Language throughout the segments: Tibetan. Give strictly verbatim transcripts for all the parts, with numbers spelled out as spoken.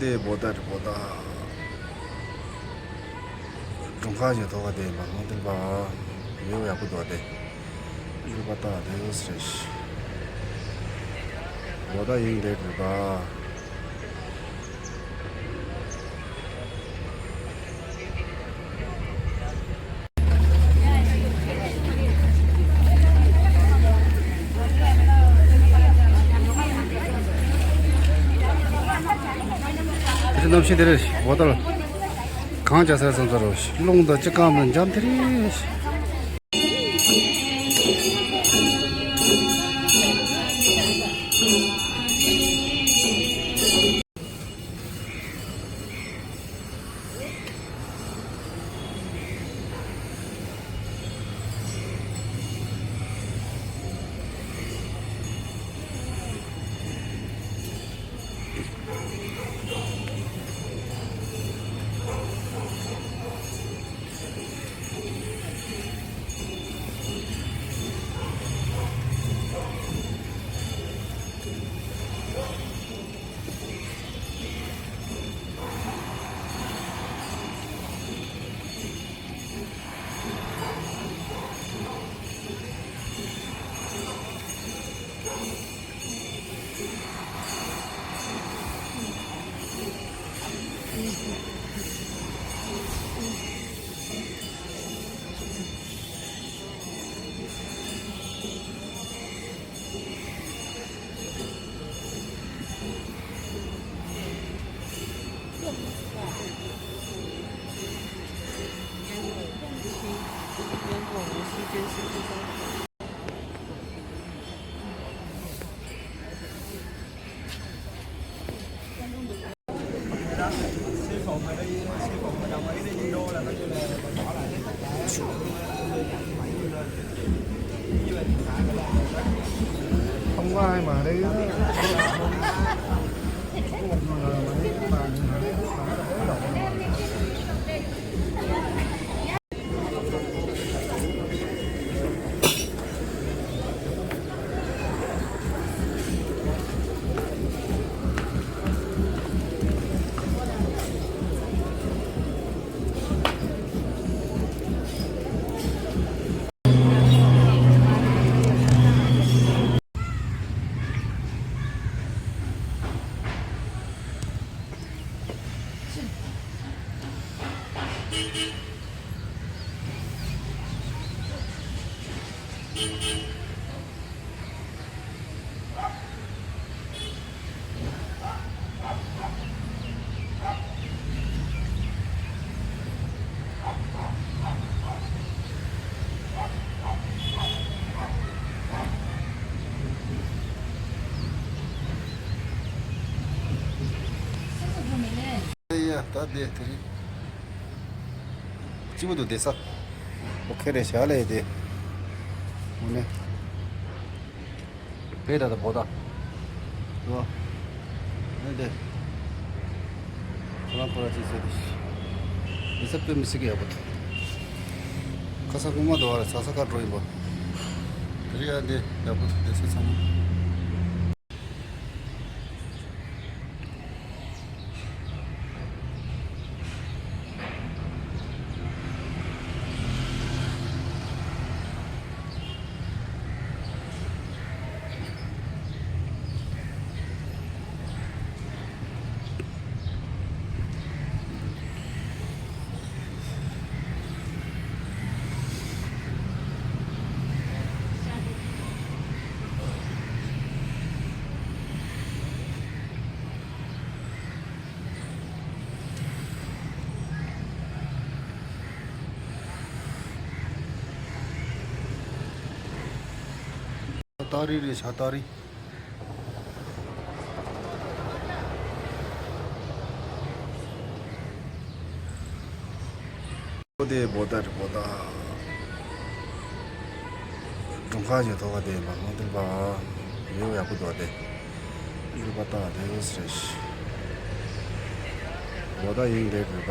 ཨེ་བོ་ད་རེད་བོ་ད། དྲུང་ཁག་ཅིག་ཐོག་ཁ་དེ་མ་ལྷོང་ཐིལ་པ། ཡོད་ཡག་པོ་འདུག་དེ། ལུས་པ་ད་དེ་ཡོད་སྲེ། བོ་ད་ཡིན་དེ་རེད་པ། གནམ་གཤིས་དེ་རེད་བོ་ད་ལ། གངས་ལྗང་སེར་ཙམ་ཙམ་རེད། རླུང་དང་ཅི་གང་མི་འཇམ་དེ་རེད། ཡ་ད་དེ་དེ་རིང་གཅིག་པུ་འདུག་བསྡད་ས། ཨོ་ཁེ་རེད་བཞག་ལས་དེ། དངོས་གནས། བོད་ད་ད་བོ་ད། ཨོ། ཨེ་དེ། ཁོ་རང་ཁོ་རང་ཅིག་ཟེར་དེ། བསྡད་ས་དཔེ་མི་སྲིད་ཀྱི་ཡག་པོ་འདུག་ཁ་ས་སྔོན་མ་དུ་བ་ལ་ས་ས་ཁ་འགྲོ་ཡིན་པ། དེ་རིང་ཡ་དེ་ཡག་པོ་འདུག་བསྡད་ས་ཚང་མ། ཏ་རི་རེད་ཤག་ཏ་རི། ཨོ་དེ་བོ་ད་རེད་བོ་ད། དྲུང་ཁག་ཅིག་ཐོག་ཁ་དེ་མ་ལྷོང་ཐིལ་པ། ཡོད་ཡག་པོ་འདུག་དེ། ལུས་པ་ད་དེ་ཡོད་སྲེ། བོ་ད་ཡིན་དེ་རེད་པ།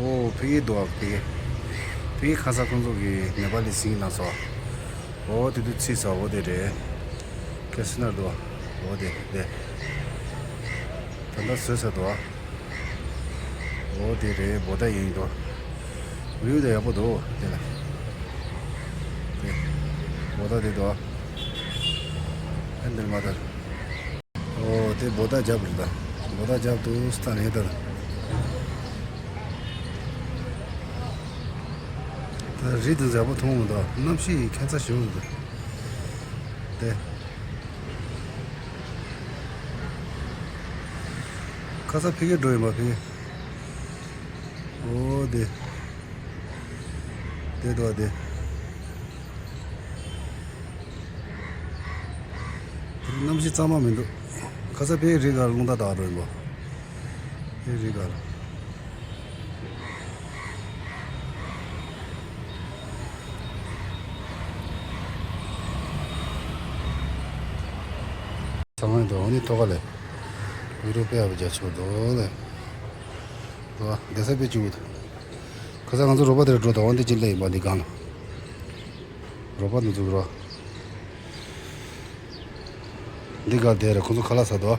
ཨོ་ཕ་གི་འདུག་ཨ་ཕ་གི། ཕ་གི་ཁ་ས་ཁོང་ཚོ་གི་ནེ་པ་ལི་སིང་ན་སོ། འོ་དེ་དུས་ཚིག་ས་འོ་དེ་རེད། ཁེ་སི་ནར་དུ། འོ་དེ་དེ། ད་ལྟ་བཟོས་ས་དུ། འོ་དེ་རེད། བོ་ད་ཡིན་དུ། བིའུ་དེ་ཡག་པོ་འདུག་དེ་ལ། དེ། བོ་ད་དེ་དུ། ཨ་འདིར་མ་ད། འོ་དེ་བོ་ད་རྒྱབ་རེད་ད། བོ་ད་རྒྱབ་དུ་སྟ་ནས་ད། ད་རི་དུ་འཛག་པོ་མཐོང་འདུག་གནམ་གཤིས་ཁྱད་མཚར་ཞིག་འདུག་དེ། ཁ་ས་ཕ་གིར་འགྲོ་ཡིན་པ་ཕ་གི། འོ་དེ། དེ་འདུག་དེ། དེ་གནམ་གཤིས་གཙང་མ་མི་འདུག་ཁ་ས་ཕ་གིའི་རི་སྒང་རླུང་རྟ་བཏང་འགྲོ་ཡིན་པ། ཕ་གིའི་རི་སྒང་། ཚང་མ་འདུག་འོ་ནི་ཐོག་ཁ་ལས། ཡུ་རོབ་པའི་ཨ་བ་རྒྱ་ཆོག་འདུག་ལས། འདུག་བདེ་ས་པའི་བཅུ་འདུག་ཁ་ས་ང་ཚོ་རོགས་པ་དེར་འགྲོ་དང་འོ་འདི་ཅི་ལས་ཡིན་པ་འདི་སྒང་ལ། རོགས་པ་འདི་ཚོ་རོགས། འདི་ག་དེ་རེད། ཁོང་ཚོ་ཁ་ལག་ཟ་དོ།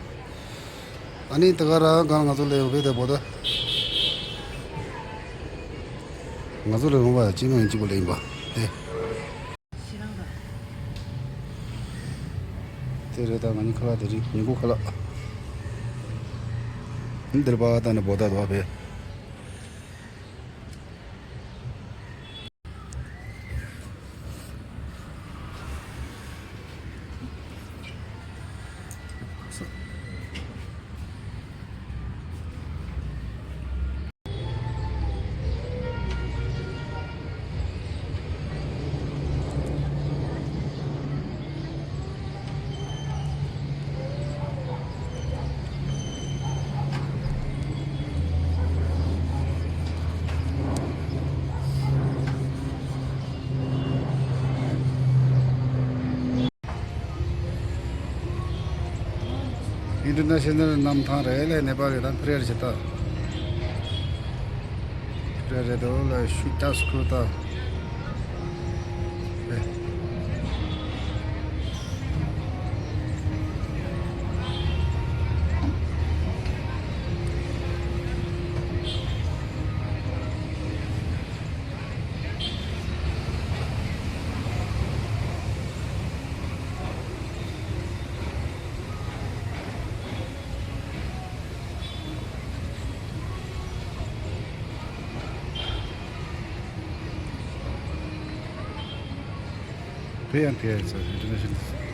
ཨ་ནི་དེ་ག་ར་གང་ང་ཚོ་ལས་ཡོང་བའི་དེ་བོ་ད། ང་ཚོ་ལས་ཡོང་བ་ཅི་མ་ཡིན་གཅིག་པོ་ལས་ཡིན་པ་དེ། དེ་རེད། ད་ང་གཉིས་ཁ་ལག་དེ་རིང་ཉིན་གུང་ཁ་ལག་འདིར་པ་ད་ནི་བོ་ད་དོ་བས། ཨིན་ཊར་ནེ་ཤ་ནལ་གནམ་ཐང་རེད་ལས། ནེ་པ་ལི་དང་ཕི་རེ་རེ་ཞིག་ད། ཕི་རེ་རེ་དོ་ལ་ཤུ་ཏ་སྐུ་ད། ཕེ་ཡང་ཕེ་ཡང་ཚ་ཨིན་ཊར་ནེ་ཤ་ནལ།